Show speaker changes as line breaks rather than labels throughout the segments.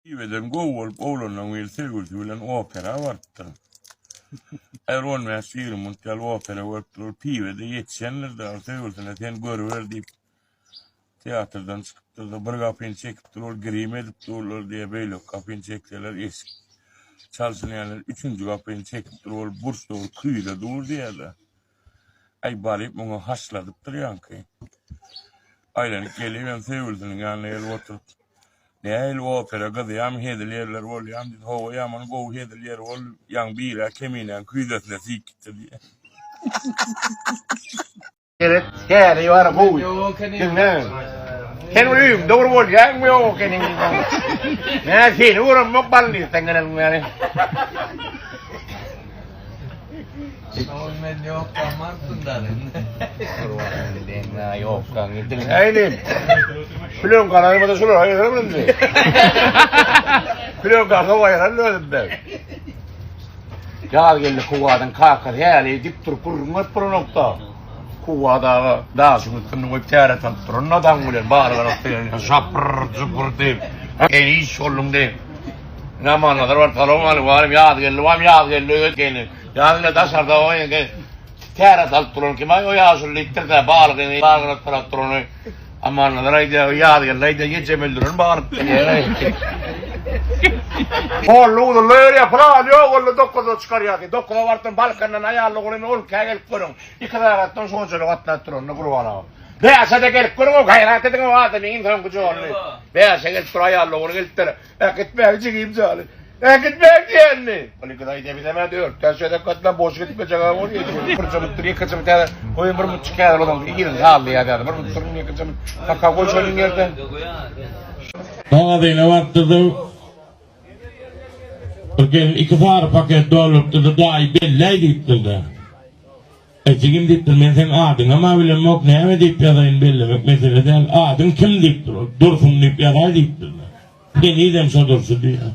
Piweden gowy bolup oglanlaň biri söýgülisi bilen opera barypdyr. Her on bäş-ýigrimi minut ýaly opera görüpdir. Ol piwe-de ýetişendir-de, ol söýgülisine sen görüber diýip, teatrdan çykypdyr-da, bir gapyny çekipdir, ol grim edip durlar diýýär, beýleki gapyny çekseler eşik çalşynýarlar, üçünji gapyny çekipdir, ol burçda bir küýze dur diýýär-de. Aý, baryp muňa haşladypdyr ýaňky. Aýlanyp gelibem söýgülisiniň ýanyna gelip oturyp, Nähili opera gyzýamy hezil ýerleri bolýamy diýdi. Hawa ýaman gowy hezil ýeri boldy. Ýaňy birä keminäň küýzesine siýip gitdi diýýä.
Seret, täleý bar gowy. Diňle. Sen bir öýüňde bir bolýaňmy ýok ekeniň. Nä seni göremok balnysdan geleniň bäri.
Şol men ýokka martyndan indi.
Eýni. Pülön garaýmada şular aýyram indi. Pülön garsa aýyran özümde. Ýaz geldi Kuwadyň kakasy häli dik durup gürrüň berip duranokda. Kuwat aga daşyň üstünde goýup täret alyp duran daň bilen balyk şapyr jupur diýip. Eni iş bolduň diýip. Amannazar bar salowmalik barim ýaz geldi bam ýaz geldi öýe geldi. Ýaz geldi daşarda o ýeke täret alyp duran kim aý o ýaşuly diýipdir-de balyk ýene balygyny sarap durany Amannazar aýdýar ýaz geldi aýdýar ejem öldüren balyk diýýär. Polly uzulla ýörýär plan ýok onda dokuza çykarýar diýip dokuza barypdyr Balkandan aýally ogly ol kä gelip görüň iki sagatdan şonçalyk gatnap duranda Gurban aga. Bäşe-de gelip görüň o gaýrat ediň o adamyň iň soňky joly. Bäşe gelip dur aýally ogly gelipdir. Äkitmäge jigim jaly. Äkitmäge diýenmi? Ol iki daýy debideme dörtden şödek gatla boş gitmejek ha ol ýedi. Bir jybytdyr ýeke jybyt häzir goýun bir mutçuk häzir onuň ýerini sazlaýar häzir bir mutçuk ýeke jybyt kaka goý şonuň ýerde.
Magazyna barypdyr-da, bir gelin iki sary paket doldurypdyr-da, daýy belläý diýipdir-de. E jigim diýipdir, men seň adyňam-a bilemok, näme diýip ýazaýyn bellemek mesele däl, adyň kim diýipdir, ol Dursun diýip ýazaý diýipdir. Henizem şo Dursun diýýär.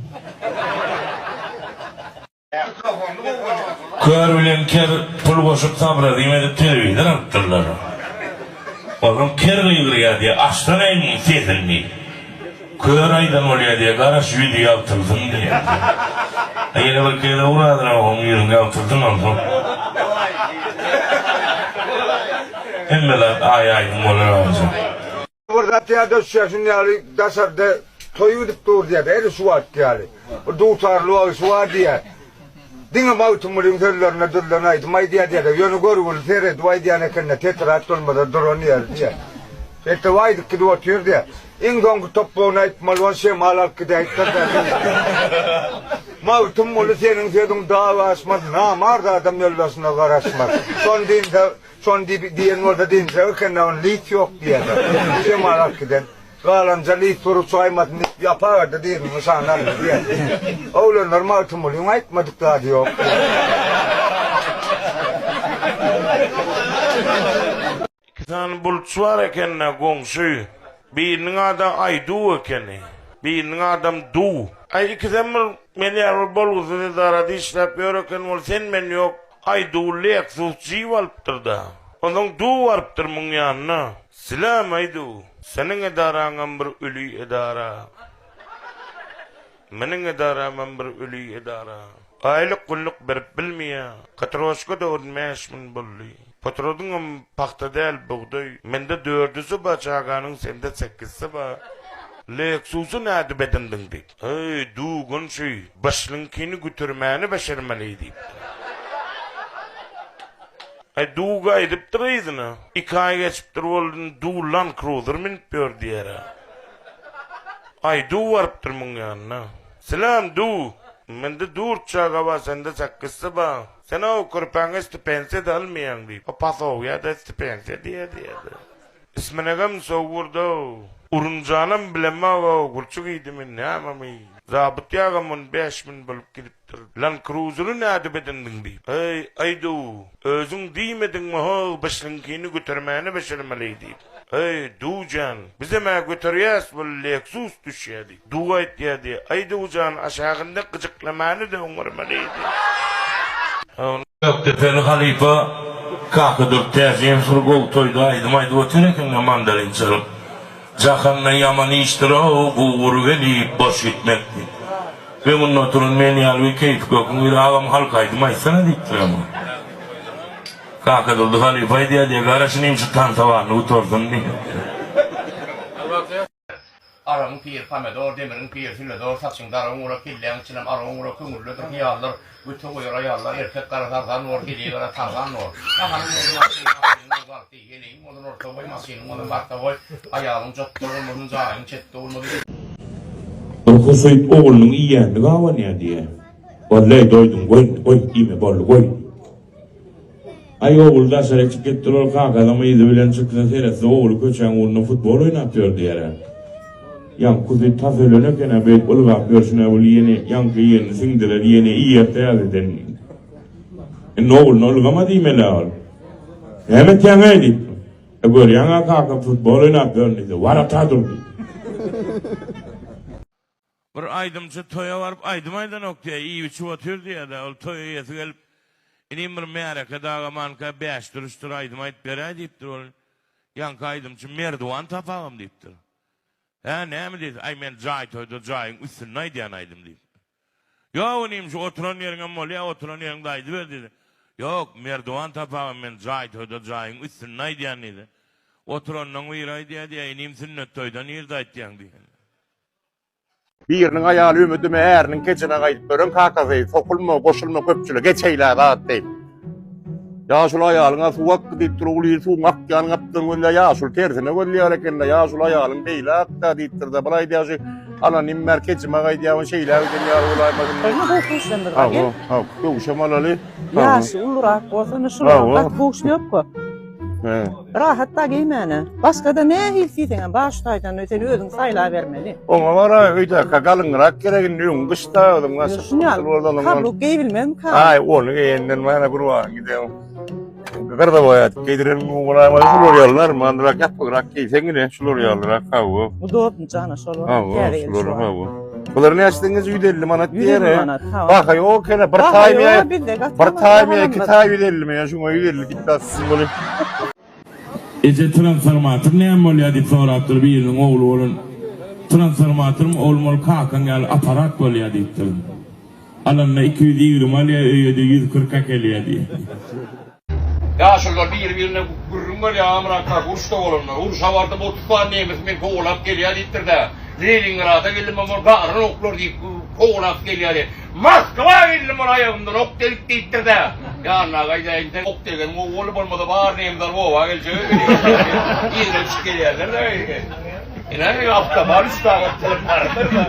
Kör bilen ker pul goşup sobrazim edip telewizor alypdyrlar. Onsoň ker gygyrýar diýýär, açsana muň sesini diýip. Kör aýdan bolýa diýýä, garaş ýüzi ýagtylsyn diýýä. A ýene bir kere uradylar oň ýüzüň ýagtylsyn onsoň. Hemme zat aý aýdyň bolar agajam.
Bir zat ýada düşýär şuny ýaly daşarda toý gidip dur diýýär edil şu wagt ýaly. Bir dutarly bagşy bar diýýär. Diňe Magtymgulyň sözlerine düzülen aýdym aýdýar diýýär. Ýöne görgüli seredip aýdýan ekende tetrat bolmasa duran ýeri diýýär. Şeýtdip aýdyp gidip otyr diýýär. Iň soňky topbagyny aýtmaly bolan şemal alyp gidäýipdir-dä diýýär. Magtymguly seniň sözüň dag aşmaz, namart adam ýoldaşyna garaşmaz. Şony diýinse, şony diýip diýen bolsa diýinjek eken-dä, ony lis ýok diýýär-de. Şemal alyp giden. Galanja lis durup çaýmasyn diýip ýapaberdi diýdim, nyşana aldy diýýär. Oglanlar Magtymgulyň aýtmadyk zady ýok diýýär.
Iki sany bulutçy bar eken-de, goňşy. Biriniň ady Aýduw ekeni. Biriniň adam Duw. Aý, ikisem bir men ýaly bir bolgusyz edarada işläp ýör eken, ol sen-men ýok, Aýduw Lexus Jeep alypdyr-da. Onsoň Duw barypdyr muň ýanyna. Salam, Aýduw. Seniň edaraňam bir öli edara. Meniň edaramam bir öli edara. Aýlyk-günlük berip bilmeýä. Katroşka-da on 5000 boldy. Potrodyňam pagta däl, bugdaý. Mende dördüsi bar çaganyň, sende sekizsi bar. Leksusy nädip edindiň diýip. Eý, dugun şü, başlyňkyny götermäni başarmaly diýipdir. Aý, Dug gaýdypdyr yzyna. Iki aý geçipdir boldy, indi Dug Land Cruiser münüp ýör diýer-ä. Aý, Dug barypdyr muň ýanyna. Salam, Dug! Mende durt çaga bar, sende sekizsi bar. Sen-ow körpäňe stipensiýa-da almaýaň diýip. O pasowýa-da stipensiýa diýýär diýýär-de. Ismenegem sowurdy-ow. Urunjanam bilemok-ow, gurçuk iýdimi, nämemi. Zabyt ýagam on 5000 bolup gidipdir. Lan kruzery nädip edindiň diýip. Eý, aýduw, özüň diýmediňmi ho, başlyňkyny götermäni başarmaly diýip. Eý, Duw jan, bizem-ä göterýäs, bu Leksus düşýä diýip. Duw aýtýa diýip. Aý, Duw jan, aşagynda gyjyklamany-da oňarmaly diýip. Gökdepeli halypa Kakadurdy Täjiýew bir gowy toýda aýdym aýdyp otyr eken-de mandolin çalyp. Jahanda ýaman işdir-ow, gury gelip, boş gitmek diýip. Öňünde oturan men ýaly bir keýpi köküň biri agam halk aýdym aýtsana diýipdir oňa. Kakadurdy halypa aýdýar diýýär, garaş inim şu tansa baryny gutarsyn diýipdir.
Aragyň piri pomidor, demiriň piri süledor, saçyň daragyň ura, kelläň içinem aragyň ura, köňüldedir hyýallar, göte goýar aýallar, erkek gara tarzan bor, heleý gara tarzan bor. Naharyň bolsun arty, maşynyň bolsun arty, heleýiň bolsun ortaboý, maşynyň bolsun gartaboý, aýalyň jotda bolmasyn, jaýyň çetde bolmasyn.
Bir husyt oglunyň iýenini gabanýar diýýär. Boldy-eý, doýduň, goý indi, goý, iýme, boldy, goý. Aý ogul daşary çykyp gitdi ol kakasam yzy bilen çyksa seretse ogly köçäň ugrunda futbol oýnap ýör diýerä. Ýaňky tas ölen ekenä beýdip ylgap ýörşüne bul ýene ýaňky iýenini siňdirer ýene iýer täzeden. Indi ogluna ylgama diýmelä ol. Näme etýäňeý diýip. E görýäňä kakam futbol oýnap ýör diýse warata dur diýip. Bir aýdymçy toýa baryp aýdym aýdanok diýýär, iýip-içip otyr diýýär-de, ol toý eýesi gelip, Inim bir märeke dagamanka bäşdir-üçdür aýdym aýdyp beräý diýipdir. Ol ýaňky aýdymçy Merdiwan tapagam diýipdir. Hä, näme diýse, Aý men jaý toýda jaýyň üstünde aýdýan aýdym diýipdir. Ýok inim şu oturan ýeriňem bolýar, oturan ýeriňde aýdyber diýdi. Ýok, merdiwan tapagam men jaý toýda jaýyň üstünde aýdýan diýdi. Oturanlaň biri aýdýar diýýär, inim sünnet toýda nirde aýtýaň diýen.
Biriniň aýaly ümüdime äriniň kejine gaýdyp ýören kakasy, sokulma, goşulma köpçülige, geç eýlä zat diýip. Ýaşuly aýalyňa suw akdy diýip dur, uly il suwuň akýanyny gapdan gözleýär, ýaşuly tersine gözleýär eken-de, ýaşuly aýalyň beýle akda diýipdir-de, bir aýdýar şu anonim bär kejime gaýdýar, ony şeýle giden ýaly bolaýmasyn diýip.
Şonda gowy köwüşlerimiz bar, gel.
Hawa, hawa, köwüşem alaly.
Ýaşy ulurak bolsa, indi şular gaty köwüş ýok-a.
He.
Rahat-da geýmäne. Başga-da nähili diýseňem bar şu taýdan sen özüň saýlabermeli.
Oňa gara öýdäkä galyňrak gerek indi öň gyşda özüň nasıl
Şuny al. Kabluk geýibilmezmi ka?
Aý ony geýenden mana gurban gideň. Gyrda boýat geýdiren gurban şular ýalylar mandyrak ýapygrak geýseň ine şular ýalyrak hawa.
Udobny jana şol
täze ýyl. Şular hawa. Bular näçeden 150 manat diýer.
150 manat hawa.
Baha ýok ene bir taý bir taý iki taý 150 mi şuňa 150 diýip bolup.
Eje transformator näme bolýar diýip sorapdyr biriniň ogly bolan. Transformatormy oglum ol kakaň ýaly aparat bolýar diýipdir. Alanda 220 alýar öýede 140 äkelýär diýýär.
Ýaşulular biri-birine gürrüň berýär, Amyrat kaka uruşda bolanda, urşa bardym 30 sany nemes meni kowalap gelýär diýipdir-de, Leningrada geldim ol garyn oklar diýip kowalap gelýär diýip. Moskwa geldim ol aýagymdan ok degip diýipdir-de. Ýanyna gaýdaýyn sen ok degen gowy boldy bolmasa bar nemizler oba geljek ekeni. Yzyna düşüp gelýärler-de. Ine awtoban üç sagat çykyp bardyr-da.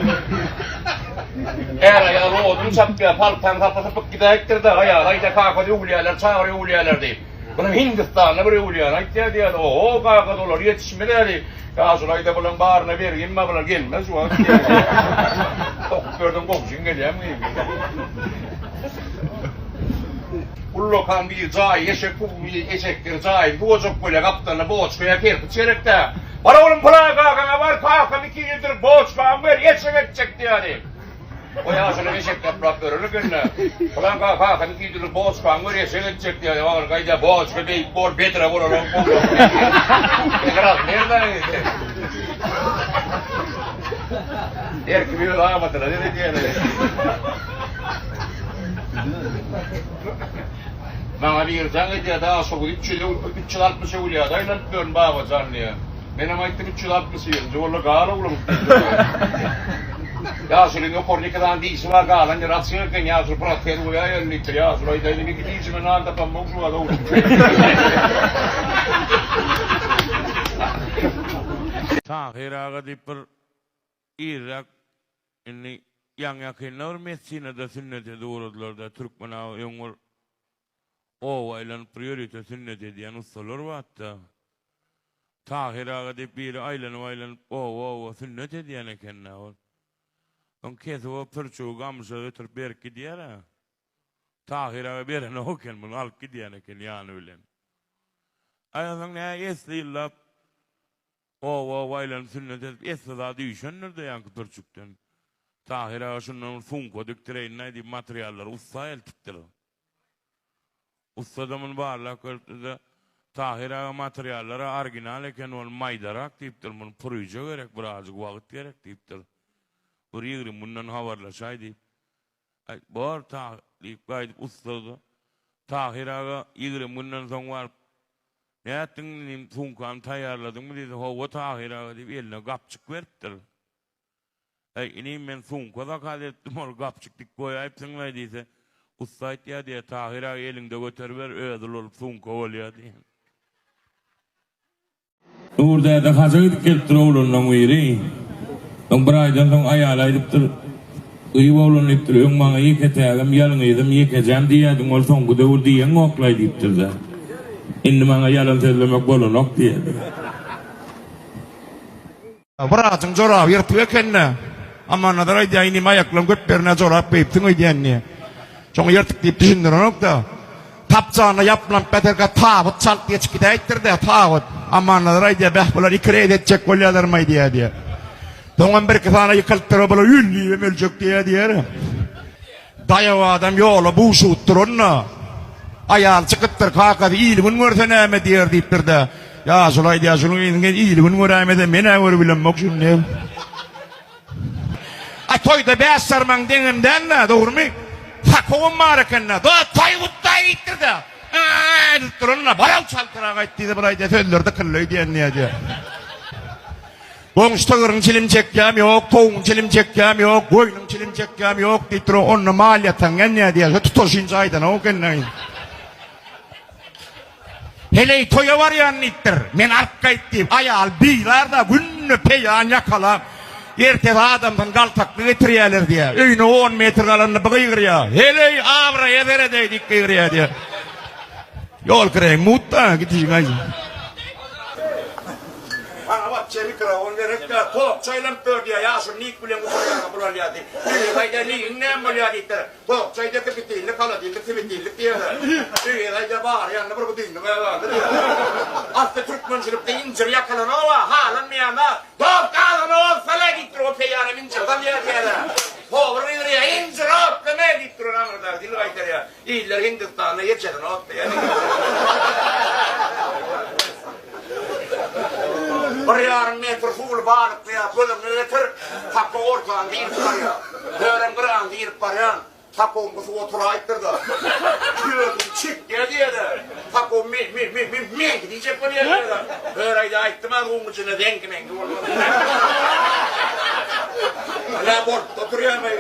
Är aýal odun çapýar, paltaň sapy sypyp gidäýipdir-de, aýaly aýdýar, kaka öwülýärler, çagyr öwülýärler diýip. Munuň Hindistanda bir öwülýäni aýtýar diýýär, oho kaka olar ýetişmez häli. Ýaşuly aýda bulaň baryna bergim bar, bular gelmez şu wagt diýýär. Sokup berseň goňşyň gelýärmi diýýär. Ullakan bir jaý, eşek eşekdir jaýyny suwajak bolýar, gapdalynda boçka ýa kerpiç gerek-dä. Bar oglum pylan kakaňa bar, kakam iki ýyldyr boçkaňy ber, eşek etjek diýýär. O ýaşuly eşek gaplap ýören eken-de. Pylan kakam iki ýyldyr boçkaňy ber, eşek etjek diýýär. Agyr gaýdýar, boçka beýik bor, bedre bolar ol. Biraz nirde? Her kim öz amadyna seredýär. Maňa biri jaň edýär, Daşoguz 360 öwülýäde aýlanyp ýörün Babajan diýýär. Menem aýtdym 361-nji boldy gal oglum. Ýaşulyň ýokarda iki sany dişi bar galan ýeri açyk eken ýaşuly protez goýaýaly diýipdir. Ýaşuly aýdaýdym iki dişime nan tapamok şu wagt oglum.
Tahyr aga diýip bir irräk indi ýaňy-ýakynda bir Messinada sünnet edip ugradylar-da Türkmen aga öň bir oba aýlanyp bir ýörite sünnet edýän ussalar bardy-da. Tahyr aga diýip biri aýlanyp-aýlanyp oba-oba sünnet edýän eken-dä ol. Soň kesip o pürçügi gamyşa ötürip berip gidýär-ä. Tahyr aga berenok eken muny alyp gidýän eken ýany bilen. Aý onsoň nä esli ýyllap oba-oba aýlanyp sünnet edip esli zat üýşendir-de ýaňky pürçükden. Tahyr aga şundan bir sumka dikdireýin-aý diýip materiallary ussa eltipdir. Ussa-da muny barlap görüpdir-de, Tahyr aga materiallara original eken ol maýdarak diýipdir muny puryja gerek birazjyk wagt gerek diýipdir. Bir 20 günden habarlaşaý diýip. Aý bor Tahyr diýip gaýdyp ussada. Tahyr aga 20 günden soň baryp Nätdiň inim sumkany taýýarladyňmy diýse hawa Tahyr aga diýip eline gapjyk beripdir. Äý, inim, men sumka zakaz edipdim, ol gapjyk dik goýaýypsyň-laý diýse, ussa aýtýar diýýär, Tahyr aga eliňde göteriber, özi ulalyp sumka bolýar diýýär. Nur däde haja gidip gelipdir oglanlaň biri. Soň bir aýdan soň aýaly aýdypdyr, Gyýw oglan diýipdir, öň maňa ýeke-tägim, ýalňyzym, ýekejäm diýýärdiň, ol soňky döwür diýeňok-laý diýipdir-de. Indi maňa ýalan sözlemek bolanok diýýär.
Wraçyň joraby ýyrtyk eken-dä. Amannazar aýdýar, inim aýaklaň köp ýerine jorap geýipsiň öýdýän diýýär. Şoňa ýyrtyk diýip düşündirenok-da. Tapjanyna ýaplanyp ýatyrka tabyt çalt geçip gidäýipdir-dä, tabyt. Amannazar aýdýar, bäh bular iki reýs etjek bolýarlarmaý diýýär diýýär. Soňam birki sany ýykylypdyr, bular öl diýibem öljek diýýär diýýär. Daýaw adam ýola buşugyp duranda, aýaly çykypdyr, Kakasy il-gün görse näme diýer diýipdir-de, ýaşuly aýdýar, Şunuň yzyny il-gün göräýmese, men-ä görübilemok şuny diýip. A toýda bäş sarmaň deňem däl-dä, dogrumy? Sakowam bar eken-dä. Dost, toý gutlaý diýipdir-de. Ä-ä-ä diýip duranda, Baraw çaltrak aýt diýdi, bir aýdýar, sözleri dykyldy öýdýän diýýär. Goňşy sygryň çilim çekýäm ýok, towugyň çilim çekýäm ýok, goýnuň çilim çekýäm ýok diýip dur, onda mal ýatan gelýär diýýär. Şu tutaşynça aýdanok eken. Heleý toýa barýan diýipdir. Men alyp gaýt diýip, aýal bizar-da günde peýan ýakalap, ertesi adamsyny galtakly getirýärler diýýär. Öýüne on metr galanda bir gygyrýar. Heleý, abraýa seredeý diýip gygyrýar diýýär. Ýol kireýiň mut-da, gidişiň aýdym. Maňa wapçe mikrofon gerek däl, tokça aýlanyp dur diýýär, ýaşuly nik bilen gutarýarka pul alýar diýip. Öýe gaýdar nigiň näme bolýar diýipdir. Tokça aýdar ki bitinlik, holodilnik, sibitinlik diýýärler. Öýe gaýdar bary ýanynda bir budilnik galdy diýýär. Asly türkmençilikde injir ýakylanok-a, halanmaýan-a. Tok gazyny ozsala diýip dur, o peýanam injir salýar diýýärler. Powur gygyrýar, injir otlama diýip duran aňyrdaky dil gaýtarýar. Iller Hindistanda ýeçesini otlaýar. Bir ýarym metr suwly balykly ýap göz öňüne getir, sapa ortany girip barýar. Hörem gyrany girip barýan, sapagyň bu suwa turaýypdyr-da. Özüni çekýär diýýär-de, sapagy me, me, me, me, meňki diýjek bolýar diýýär-de. Hör aýda aýtdym-a suwuň içinde zeňki-meňki bolmaz. Älä bolup oturýar-maý.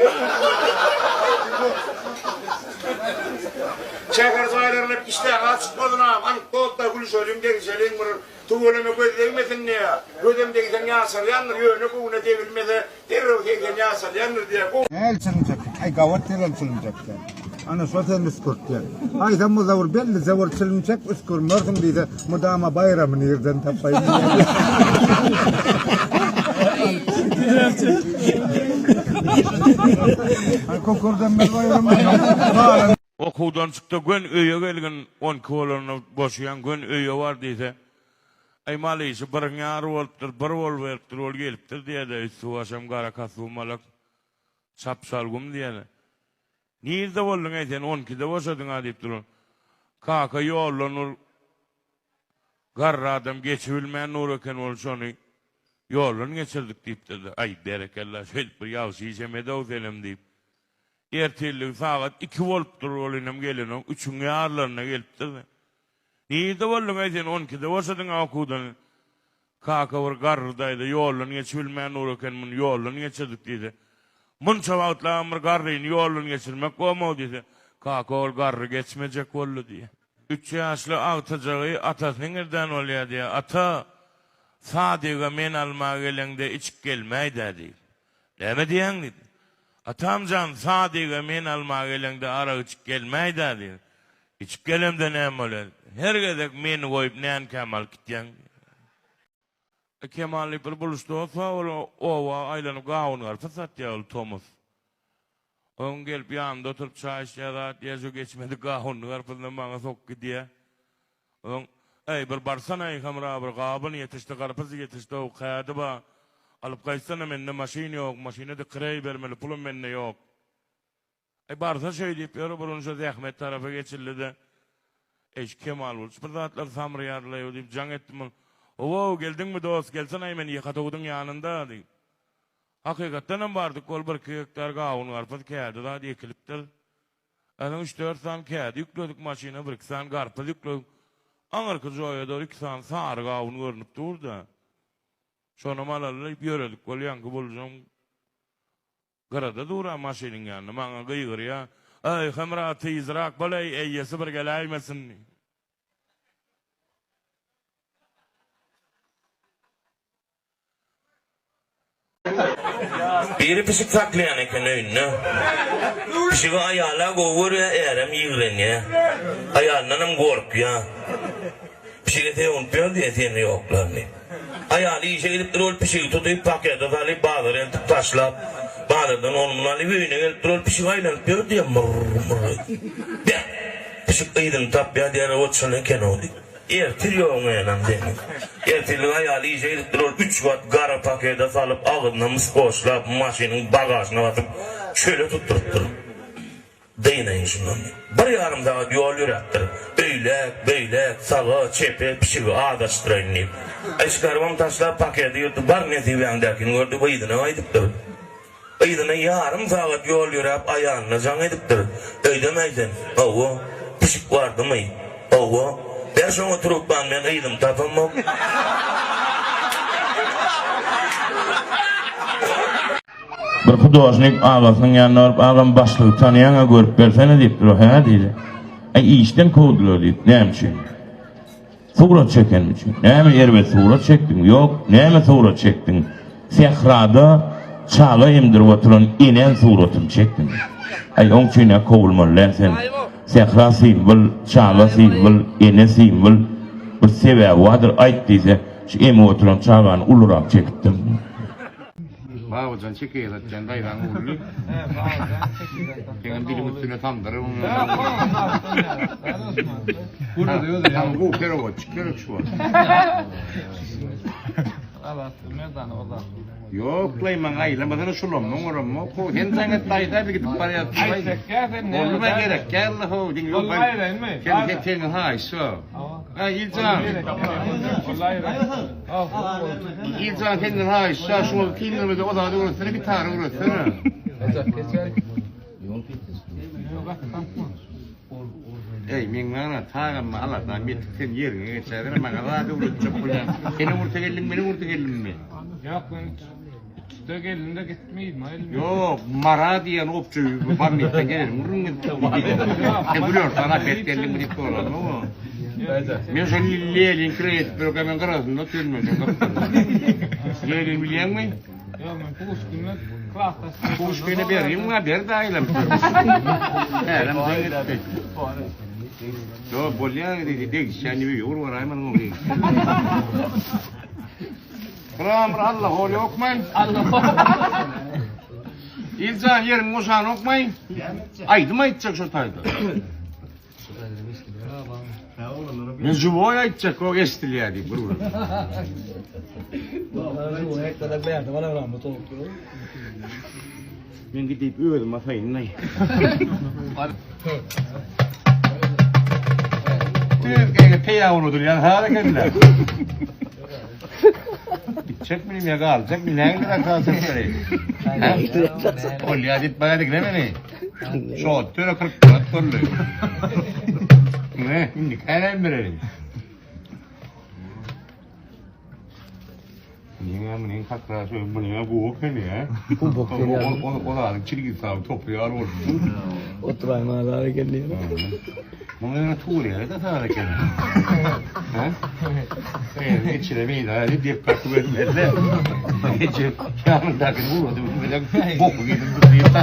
Şäher jaýlarynda işdäň açyk bolsun-a, anekdotda gülüşeliň, degişeliň bir tüweleme göz degmesin diýýär. Gözem degseň ýaşalýandyr, ýöne göwne degilmese derrew 80 ýaşalýandyr diýýär.
Nähili çilim çekýäň? Aý, gabat gelen çilim çekýän. Ana, şo seni üskürtýär. Aýsam bolsa bir bellije bir çilim çek, üskürmersiň diýse, mydama baýramy nirden tapaýyn diýýär. Aý, kökerdem bir baýramy. Galan.
Okuwdan çykda gön öýe gelgin, on iki bolanda boşaýaň, gön öýe bar diýse, Aý, mal işi biriň ýary bolupdyr, bir boluberipdir, ol gelipdir diýýär-de, üsti-başam gara kostum-malak, çap-çalgum diýýär. Nirde bolduň-eý sen, on ikide boşadyň-a diýipdir ol. Kaka ýoldan bir garry adam geçibilmän dur eken, ol şony ýoldan geçirdik diýipdir-de. Aý, berekella, şeýdip bir ýagşy işem ed-ow senem diýip, Ertirligi sagat iki bolupdyr, ol inem gelenok, üçüň ýarlarynda gelipdir. Nirde bolduň-eý sen, on ikide boşadyň-a okuwdan. Kaka bir garry daýza ýoldan geçibilmän dur eken, muny ýoldan geçirdik diýse. Munça wagtlabam bir garryny ýoldan geçirmek bolmaw diýse, kaka ol garry geçmejek boldy diýýär. Üç ýaşly agtyjagy atasyny iňirdän bolýar diýýär, Ata, sadyga men almaga geleňde içip gelmäý-dä diýip. Näme diýýäň diýdi. Atam jan, sadyga men almaga geleňde arak içip gelmäý-dä diýdi. Içip gelemde näme bolýar? Her gezek meni goýup nänkämi alyp gitýäň diýdi. Kemal diýip bir buluş dost bar, ol oba aýlanyp gawun-garpyz satýar ol tomus. Oň gelip ýanynda oturyp çaý içýär zat diýýär, şu geçmedik gawunly garpyzynam maňa sokup gidýär. Oň, Äý, bir barsana-eý, Hemra, bir gawun ýetişdi, garpyz ýetişdi-ow, kädi bar. Alyp gaýtsana, mende maşyn ýok, maşyna-da kireý bermeli, pulum mende ýok. Äý, barsa şeý diýip ýör, bir gün şo zähmet tarapa geçildi-de. Eý, şu Kemal Buluç bir zatlar samraýarlaý diýip jaň etdim. Ol, Owow, geldiňmi dost, gelsene-aý men Ýekatowudyň ýanynda diýip. Hakykatdanam bardyk, ol birki gektar gawun-garpyz, kädi zat ekilipdir. Onsoň üç-dört sany kädi ýükledik maşyna, birki sany garpyz ýükledik. Aňyrky joýa dogry iki sany sary gawun görnüp dur-da. Şonam alaly diýip ýöredik. Ol ýaňky Bulujam Gyrada dur-a maşynyň ýanynda, maňa gygyrýa, Eý, Hemra, tizräk bol-eý, eýesi bir geläýmesin! Biri pişik saklaýan eken öýünde. Pişigi aýal-a gowy görýär, ärem ýigrenýär. Aýalyndanam gorkýar. Pişige sögünip ýör diýýär, seni ýoklar diýip. Aýaly işe gidipdir, ol pişigi tutyp, pakete salyp, bazara eltip taşlap, bazardan ony-muny alyp, öýüne gelipdir, ol pişik aýlanyp ýör diýýär, myrr-myrr edip. Beh! Pişik yzyny tapýar diýýär, o çyn eken-ow diýip. Ertir ýoguň enäň seniň. Ertirlik aýaly işe gidipdir, ol üç gat gara pakete salyp, agzyna myskoçlap, maşynyň bagažyna basyp, çöle tutdurypdyr. Dynaýyn şundan diýip, bir ýarym sagat ýol ýöräpdir. Öýläk, beýläk, saga, çepe pişigi azaşdyraýyn diýip. Yşgarybam taşlap, paketi ýyrtyp, bar nesibäňdäkini gör diýip, yzyna gaýdypdyr. Yzyna ýarym sagat ýol ýöräp, aýalyna jaň edipdir. Öýdem-äý sen? Hawa. Pişik bardymy? Hawa. Ber şoňa trubkany, men yzymy tapamok. Bir hudožnik agasynyň ýanyna baryp, Agam, başlygy tanaýaň-a, görüp bersene diýipdir. O, Hä diýdi. Aý, işden kowdular diýip. Näme üçin? Surat çekenim üçin. Näme erbet surat çekdiň? Ýok. Näme surat çekdiň? Sährada çaga emdirip oturan enäň suratyny çekdim. Aý, oň üçin-ä kowulmaly däl sen. Sähra simwol, çaga simwol, ene simwol. Bir sebäbi bardyr, aýt diýse, şu emip oturan çagany ulurak çekipdim.
Babajan çekeýe satýan daýzaň ogly. Seňem diliň üstüne sandyryp. Saňa gowy perewodçik gerek şu wagt. Ýok, laý maňa aýlamasana şulammy oňarammy how sen jaň et daýza biz gidip barýas. Boldy gerek däl how diňe Sen sen seň haýyş şo. Aý Iljan. Iljan senden haýyş şa şuňa kindirmede o zady öwretsene gitara öwretsene. Eý meň maňa tagammy aladam ýetik sen ýeriňe geçägere maňa zat öwretjek bolýaň. Sen öwürte geldiň men öwürte geldimmi?
Ýok men üçde geldim-de gitmeýdim.
Ýok Mara diýen obçy barnitden gelelim gürrüň edip. Sen günortan apet geldiňmi diýip soradyň. Men şol Lenin kredit berken men gyrasynda otyryn men şol gapdalda. Lenin bilýäňmi?
Ýok men Puşkine klasdaş.
Puşkine berýin wa ber daýylam. Hälem jaň etdi. Ýok bolýa diýdi degişýän ýübi ur baraýman oň. Buram bir Allah hol ýokmy?
Allah.
Iljan ýeriň boşanokmy? Aýdym aýtjak şo taýda. Men žiwoý aýtjak, o eşidilýär diýip bir gün. Men gidip özüm asaýyn-laý. Türkiýe'e peýa unudylýan har ekenler. Gitjek mi ýa galjak mi näme rakasy? Bolýa diýip bana diňle meni. Şo töre 40 manat boldy. Ne, indi känem bereli. Niňe munyň kakra şu munyň gowy ekeni ýa.
Kubok
diýýär. O o çilgi sal topy ýaly boldy.
Oturaýma azar eken diýýär.
Munyň tuur ýeri de sar eken. Ha? Eee, içine meýdan edip dep kakı bermeli. Gece ýanyndaky ugrady bilmeden boku gidip diýip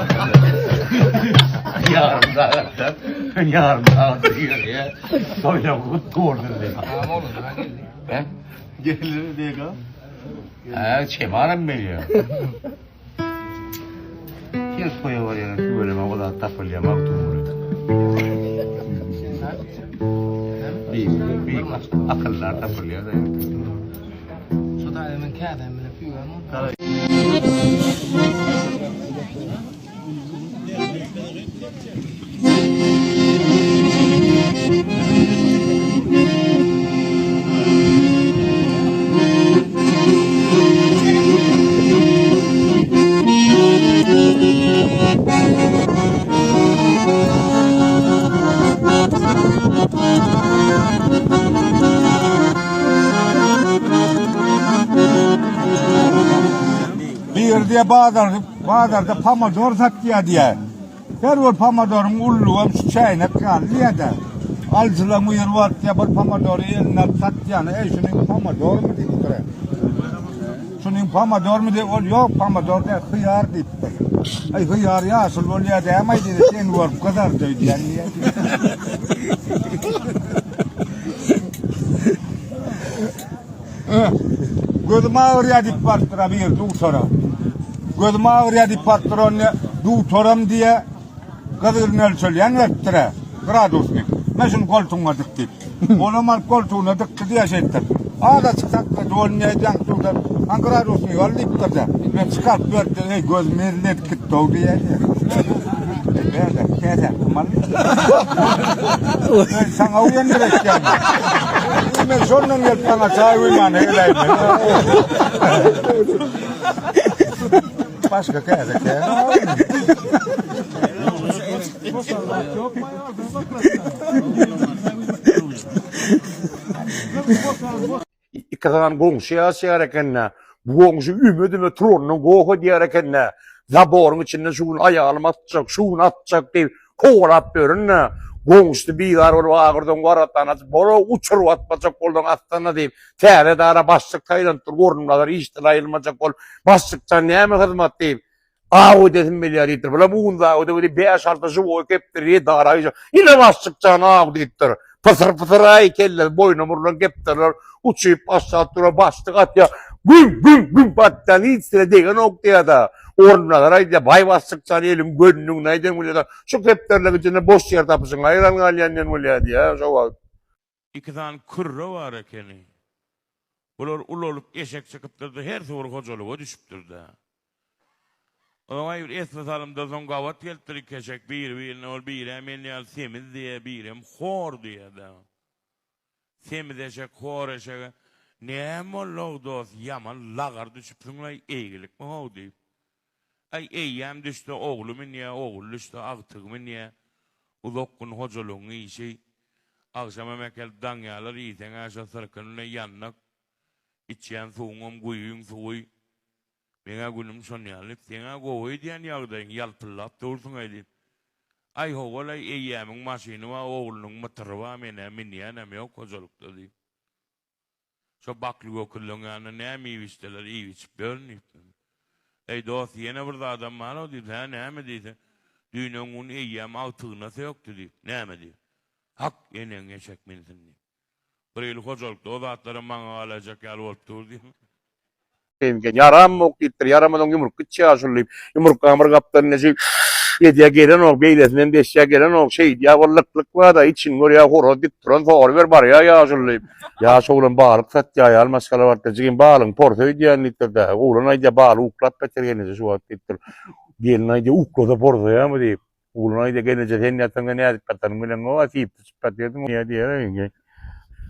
Ýarym sagatda, ýarym sagat diýýär ýa. Toýla gut gordy diýip. He?
Geldi diýip.
Hä, çemaram gelýär. Her toýa barýan tüweleme o zat tapylýar Magtymguly. Beýik, beýik akyldar tapylýar da.
Şu taýda men kädem bilen püwem boldy.
bazar, bazarda pomidor satýar diýýär. Her bir pomidoryň ululygam şu çäýnek ýaly diýýär-de. Alyjylaryň biri baryp diýýär, bir pomidory eline alyp satýany, eý şunyň pomidormy diýipdir. Şunyň pomidormy diýip, ol ýok pomidor däl, hyýar diýipdir. Aý hyýar ýaşyl bolýar dämi diýdi, seni görüp gyzardy öýdýän diýýär. Gözüm agyrýar diýip barypdyr a biri dugtora. Gözüm agyrýar diýip barypdyr onda dugtoram diýe gyzgyn ölçelýän beripdir-ä, gradusnik. Men şuny goltugyňa dik diýip. Olam alyp goltugyna dikdi diýe şeýtdir. Azajyk saklady ol ne edýäň dugtor, han gradusnik al diýipdir-de. Men çykaryp beripdir, eý gözüm eline edip gitdi-ow diýýär. Bärde käsä kim aldy? Men saňa uýandyr etýän. Men şondan gelip saňa çaý guýmana geläýmen. Başga käse käse.
Iki sany goňşy ýaşaýar eken-dä. Bu goňşy üme-düme turandan goh edýär eken-dä. Zaboryň içinde şu gün aýalymy atjak, şu gün atjak diýip kowalap ýörün-dä. Goňşusy bizar bolup ahyrsoňy waratany açyp, Bol-ow, uçuryp atmajak bolsaň atsana diýip, täze dara başlyk saýlanypdyr, orunbasar işden aýrylmajak bolup, Başlykjan näme hyzmat diýip, Aw edesim gelýär diýipdir. Bulam un zawody weli bäş-alty žiwoý kepderi dara gije. Ine başlykjan aw diýipdir. Pysyr-pysyr-aý kelle boýnum urlan kepderiler uçup aşak dura başlyk atýar. Güm güm güm atýan hiç sine degenok diýýär-de. Orunbasar aýdýar, baý başlykjan eliň gönüňini aýdan bolýar-da. Şu kepderileriň içinde boş ýer tapyşyň haýran galýan diýen bolýar diýýär şo wagt.
Iki sany kürre bar ekeni. Bular ulalyp eşek çykypdyr-da, hersi bir hojalyga düşüpdir-de. Oňa bir esli salymdan soň gabat gelipdir iki eşek biri-birine, ol biri-ä men ýaly semiz diýýär, birem hor diýýär-de. Semiz eşek hor eşege, Näme boldy-ow dost, ýaman lagar düşüpsiň-laý, eýgilikmi-how diýip. Aý, eýýäm düşse ogly münýär, ogly düşse agtygy münýär. Uzak gün hojalygyň işi. Agşamam äkelip daňýarlar, iýseň-ä şo syrkyn bilen ýandak. Içýän suwuňam guýyň suwy. Meň-ä günüm şon ýaly diýip, seň-ä gowy öýdýän ýagdaýyň, ýalpyldap dursuň-aý diýip. Aý, howal-aý, eýýämiň maşyny bar, oglunyň mytyry bar, men-ä münýänem ýok hojalykda diýip. Şo bakly gökülleriň ýanynda näme iýip-içseler, iýip-içip ýörün diýipdir. Eý, dost, ýene bir zadam bar-ow diýip, hä, näme diýse, düýn-öňňun eýýäm agtygyna sökdi diýip. Näme diýip. Hak, eneň eşek minsin diýip. Bir hili hojalykda o zatlaram maňa galaýjak ýaly bolup dur diýip.
Enken ýaramok diýipdir. Ýaramasaň ýumruk gitjek şul diýip. Ýumurtgaň bir gapdalynda şeý edýär gelenok, beýlesinem deşýär gelenok. Şeýdýär bir lyklyk bar-da, içini görýär horaz dik duran soraber barýar ýaşuly diýip. Ýaş oglan balyk satýar, aýal maşgala barypdyr. Jigim balygyň porsy öýdýän diýipdir-de. Oglan aýdýar balyk uklap ýatyr gelneje şu wagt diýipdir. Gelin aýdýar uklasa porsaýarmy diýip. Oglan aýdýar gelneje sen ýatsaňda nädip ýatanyň bileňok-a siýip-syçyp ýatyrdyň diýýär.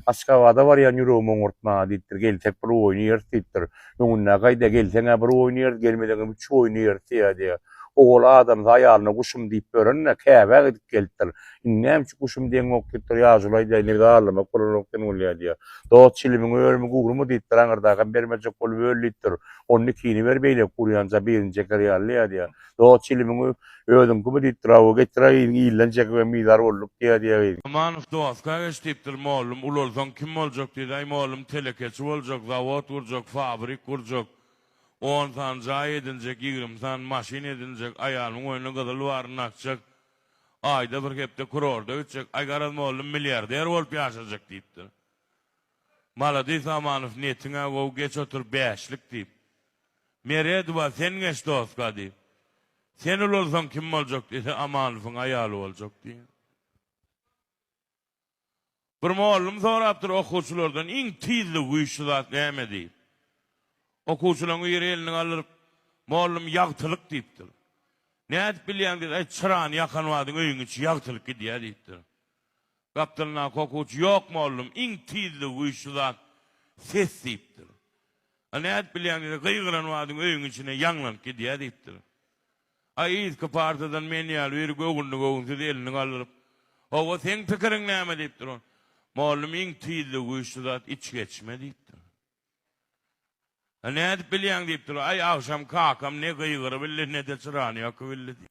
Aşgabada barýan ýüregim oňurtmaga diýipdir, gelsek bir oýun iýeris diýipdir. Öňündäki aýdýar, gelseň-ä bir oýun iýeris, gelmeseňem üç oýun iýeris diýýär diýýär. Ogul adamsy aýalyna guşum diýip ýören-de, Käbä gidip gelipdir. Indi näme üçin guşum diýeňok diýipdir, ýaşuly aýdýar, indi bizi aldamak bolanok diýen bolýar diýýär. Dost, çilimiň örümi gurymy diýipdir, aňyrdakam bermejek bolup öl diýipdir. Onda ikini ber, beýleki gurýança birini çeker ýaly diýýär diýýär. Dost, çilimiň Özüňkimi diýipdir, hawa, getir-aý gyzyň, ilden çekibem bizar bolduk diýýär diýýär gyz.
Amanow doska geç diýipdir, mollum, ulalsaň kim boljak diýdi, aý mollum telekeçi boljak, zawod gurjak, fabrik gurjak, on sany jaý edinjek, 20 sany maşyn edinjek, aýalymyň boýnuna gyzyl baryny dakjak, aýda bir hepde kurorda gitjek, aý garaz mollum milliarder bolup ýaşajak diýipdir. Maladys Amanow netiň-ä gowy geç otur bäşlik diýip. Meredowa sen geç doska diýip. Sen ulalsaň kim boljak diýse Amanowyň aýaly boljak diýýär. Bir mollum sorapdyr okuwçylardan iň tizligi güýçli zat näme diýip. Okuwçylaryň biri elini galdyryp mollum ýagtylyk diýipdir. Nädip bilýäň diýse aý çyrany ýakan badyň öýüň içi ýagtylyp gidýär diýipdir. Gapdalyndaky okuwçy, Ýok, mollum, iň tizligi güýçli zat ses diýipdir. A nädip bilýäň diýse, gygyran badyň öýüň içine ýaňlanyp gidýär diýipdir. A yzky partadan men ýaly biri göwünli-göwünsiz elini galdyryp, Hawa, seň pikiriň näme diýipdir. Mollum, iň tizligi güýçli zat içgeçme diýipdir. Nädip bilýäň diýipdir. Aý agşam kakam ne gygyrybildi, ne-de çyrany ýakybildi diýip.